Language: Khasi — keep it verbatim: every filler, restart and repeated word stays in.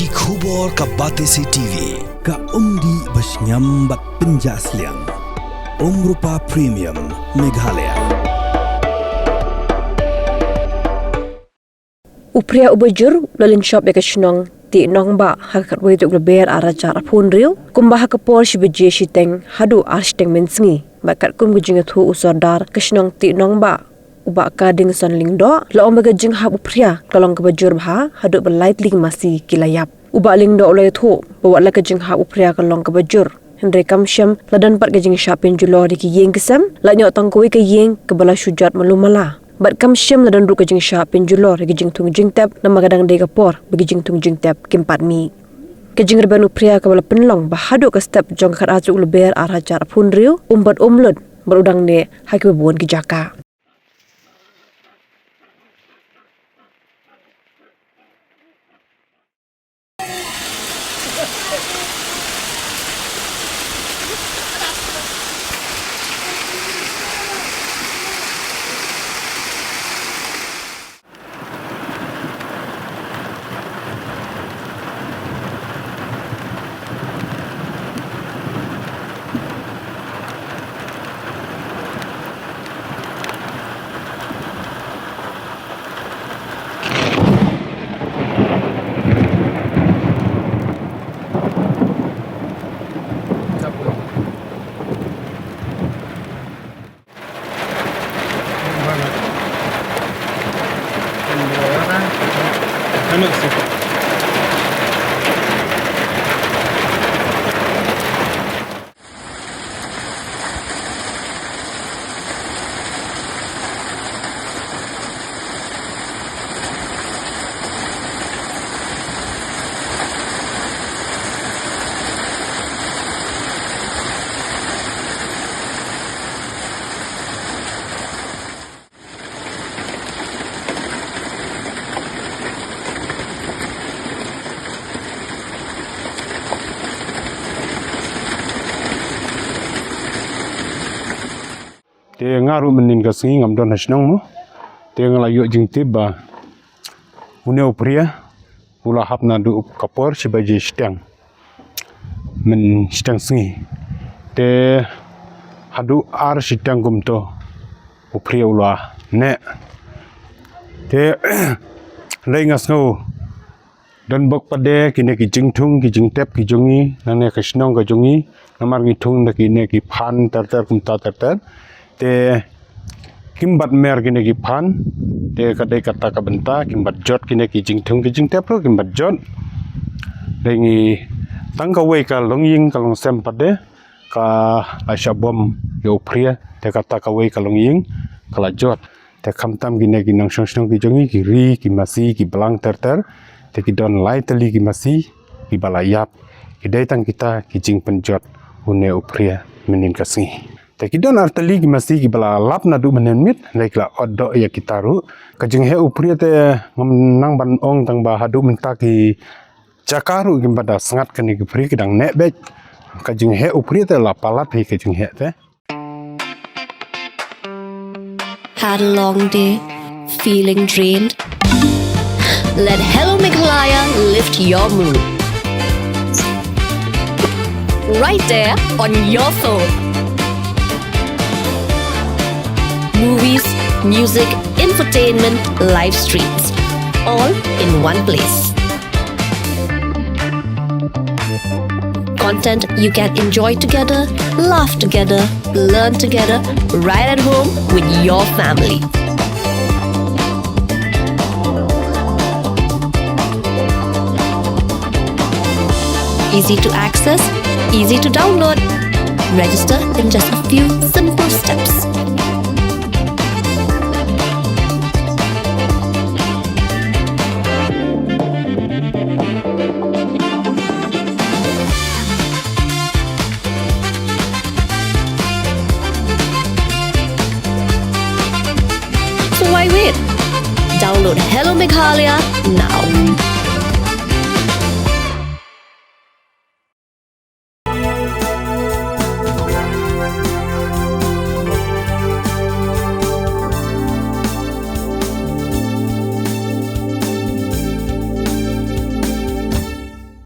Ki khubor ka Batesi T V, ka umdih ba shngiam bad pynjah sliang. Umrupa Premium, Meghalaya. U Phria uba jur u la lynshop ïa ka shnong Tihnongbah ha ka khatwei tarik Lber ar hajar arphew hynriew, kumba ha ka por shi baje shiteng haduh ar shiteng mynsngi. Bad katkum ka jingïathuh u Sordar ka shnong Tihnongbah, u Bah Kardingson Lyngdoh, la ong ba ka jinghap u Phria ka long kaba jur bha haduh ba lai tylli ki masi ki la ïap. U Bah Lyngdoh u la ïathuh ba wat la ka jinghap u Phria ka long kaba jur, hynrei kam shym la don pat ka jingshah pynjulor ïa ki ïing ki sem, lait noh tang kawei ka ïing kaba la shu jot malu mala. Bad kam shym la don ruh ka jingshah pynjulor ïa ki jingthung jingtep, namar ka dang dei ka por ba ki jingthung jingtep kim pat mih. Ka jingrben u Phria kaba la pynlong ba haduh ka step jong ka khatar tarik Lber ar hajar arphew hynriew, um pat um lut, bad u dang neh ha kiba bun ki jaka. Te nga ruh mynnin ka sngi ngam don ha shnong mo. Te nga la ïoh jingtip ba une u Phria u la hap naduh ka por shi baje shiteng, myn shiteng sngi. Te haduh ar shiteng kumto u Phria u la neh. Te lei nga sngew don bok pat de kine ki jingthung ki jingtep ki jong ngi nangne ka shnong ka jong ngi, namar ngi thung da kine ki phan ter ter kumta ter ter. Te kim pat mer kine ki phan, te ka dei kata ka bynta kim pat jot kine ki jingthung ki jingtep ruh kim pat jot. Dei ngi tang kawei ka longïing ka longsem pat de ka la shah bom ïa u Phria, te kata kawei ka longïing ka la jot. Te khamtam kine ki nongshong shnong ki jong ngi, ki ri, ki masi, ki blang ter ter, te ki don lai tylli ki masi kiba la ïap. Ki dei tang kita ki jingpynjot une u Phria mynnin ka sngi. Te ki don ar tylli ki masi kiba la lap naduh mynhynnin miet, lei ki la ot doh ïa kita ruh. Ka jingheh u Phria te ngam nang ban ong tang ba haduh mynta ki jaka ruh kim pat da sngat kane ki Phria, ki dang neh beit. Ka jingheh u Phria te la palat hi ka jingheh te. Had a long day? Feeling drained? Let Hello Meghalaya lift your mood. Right there on your phone. Movies, music, entertainment, live streams, all in one place. Content you can enjoy together, laugh together, learn together, right at home with your family. Easy to access, easy to download. Register in just a few simple steps. So why wait? Download Hello Meghalaya now.